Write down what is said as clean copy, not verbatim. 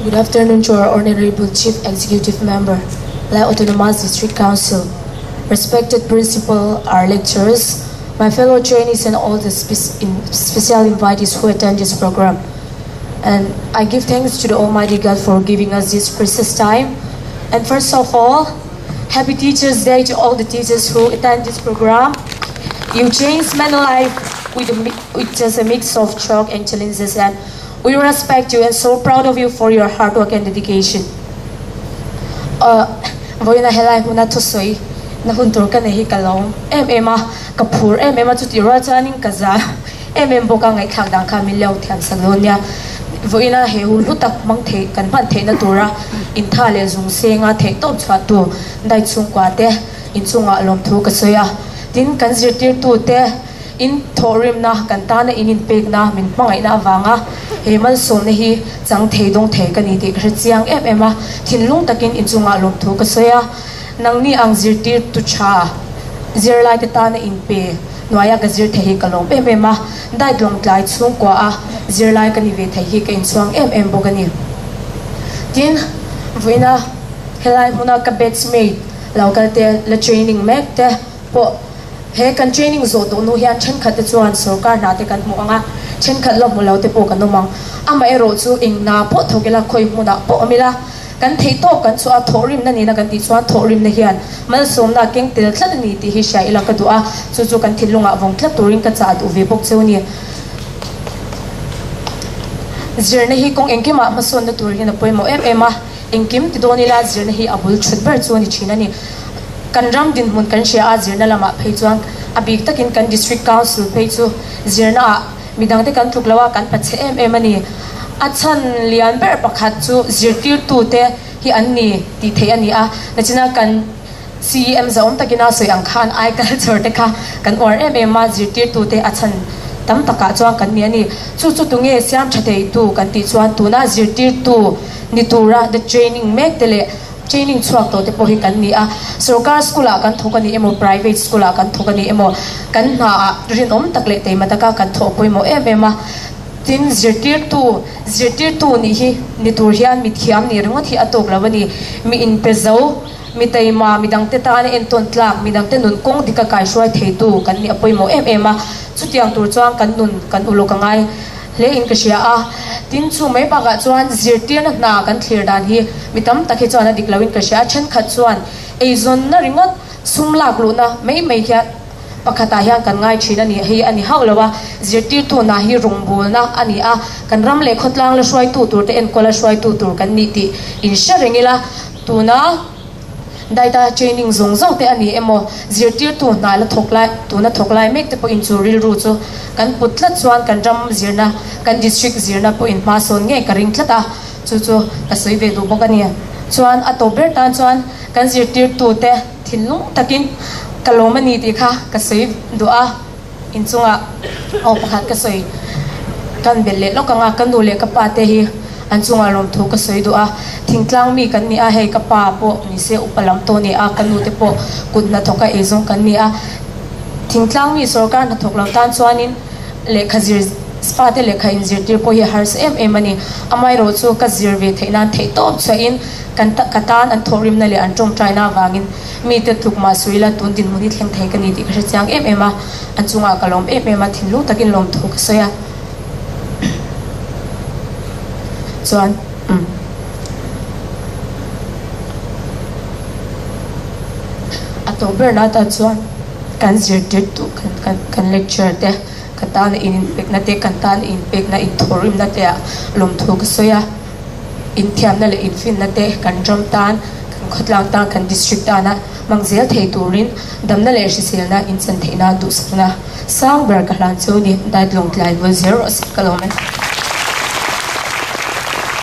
Good afternoon to our Honorable Chief Executive Member, Lai Autonomous District Council, respected principal, our lecturers, my fellow trainees and all the special invitees who attend this program. And I give thanks to the Almighty God for giving us this precious time. And first of all, Happy Teachers Day to all the teachers who attend this program. You changed many life with, with just a mix of chalk and challenges and we respect you and so proud of you for your hard work and dedication. Vawiina helai hmuna thusawi na hun tur ka nei hi ka lawm em em a, ka phur em em a, chutih rual chuanin ka za em em bawk a, ngaihthlak dan kha min leo thiam sak dawn nia. Vawiina he hun hlu tak hmang theih kan hman theihna tura intha leh zung senga theihtawp chhuah tu dai chhungkua te inchungah lawmthu ka sawi a, tin kan zirtirtute In thawhrimna, kan tana in inpekna, min hmangaihna avanga he malsawmna hi chang thei dawng thei ka ni tih ka hre chiang em em a, thinlung takin inchungah lawmthu ka sawi a, nangni ang zirtirtu tha zirlaite tana inpe hnuaia ka zir thei hi ka lawm em em a, diet lawngtlai chhungkua a zirlai ka ni ve thei hi ka inchhuang em em bawk a ni. Tin, vawiina helai hmuna ka batchmate lo kalte la training mek te pawh, He kan training zawh tawh hnu hian thenkhat te chuan sorkar hna te kan hmu ang a, thenkhat la hmu lo te pawh kan awm ang. Amaherawh chu eng hna pawh thawk ila, khawi hmunah pawh awm ila, kan theih tawk kan chhuah a, thawhrimna nena kan tih chuan thawhrimna hian malsawmna a keng tel tlat a ni tih hi hria ila ka duh a, chu chu kan thinlungah vawng tlat turin ka chah duh ve bawk cheu a ni. Zirna hi kawng engkimah hmasawnna tur hian a pawimawh em em a, engkim ti dawn ila zirna hi a bul thut ber chu a ni thin a ni. Kan ram dinhmun kan hria a, zirna lamah phei chuan a bik takin kan District Council phei chu zirnaah midangte kan tluk lo a, kan pachhe em em a ni. A chhan lian ber pakhat chu zirtirtute hi an ni tih theih a ni a, nachina kan CEM zahawm takina sawi ang khan ai culture te kha kan uar em em a, zirtirtute a chhan tam takah chuan kan ni a ni. Chu chu tunge siam tha theitu kan tih chuan tuna zirtirtu ni tura the training mek te leh Training chhuak tawh te pawh hi kan ni a, sorkar school ah kan thawk a ni emaw, private school ah kan thawk a ni emaw, kan hna ah rinawm tak leh teima taka kan thawh pawimawh em em a. Tin, zirtirtu, zirtirtu nih hi ni tur hian mi thiam nih ringawt hi a tawk lo a ni. Mi inpe zo, mi teima, midangte tana entawn tlak, midangte nun kawng dika kaihruai theitu kan nih a pawimawh em em a. Chutiang tur chuan kan nun kan uluk a ngai. Hle in ka hria a, tin chu mai bakah chuan zirtirna hna kan thlir dan hi mi tam tak hi chuan a dik loin ka hria a, thenkhat chuan eizawnna ringawt sum lak luhna mai mai hian pakhatah hian kan ngai thin a ni, hei a ni hauh lo a, zirtirtu hna hi rawngbawlna a ni a, kan ram leh khawtlang la hruaitu tur te enkawla hruaitu tur kan nih tih in hre reng ila, tuna. Daita training zawng zawng te a ni emaw, zirtirtu hna la thawk lai, tuna thawk lai mek te pawhin chu rilru chu kan put tlat chuan kan ram zirna, kan district zirna pawhin hma sawn ngei ka ring tlat a, chu chu ka sawi ve duh bawk a ni. Chuan a tawp ber tan chuan kan zirtirtu te thinlung takin ka lawm a ni tih kha ka sawi duh a, Inchungah aw pakhat ka sawi kan belh leh lawk ang a, ka nu leh ka pa te hi an chungah lawmthu ka sawi duh a, thingtlang mi kan ni a, hei ka pa pawh ni se upa lam tawh a ni a, ka nu te pawh kut hnathawk a eizawng kan ni a, thingtlang mi sorkar hnathawk lo tan chuanin lehkha zir fa te lehkha inzirtir pawh hi a harsa em em a ni, amaherawhchu ka zir ve theih nan theihtawp chhuahin kan ka tan an thawhrimna leh an tawngtaina avangin Mite tluk mah sawi ila tun dinhmun hi thleng thei ka ni tih ka hre chiang em em a, an chungah ka lawm em em a, thinlung takin lawmthu ka sawi a. Chuan umm. A tawp ber na atan chuan kan zirtirtu kan kan kan lecturer te ka tana in inpekna te kan tana inpekna inthawhrimna te ah lawmthu ka sawi a. Inthiamna leh infinna te kan ram tan, kan khawtlang tan, kan district tana hmang zel thei turin damna leh hriselna inchan theihna duhsakna sang ber ka hlan chu ni. Daitlawng tlai vul zel rawh se ka lawm e.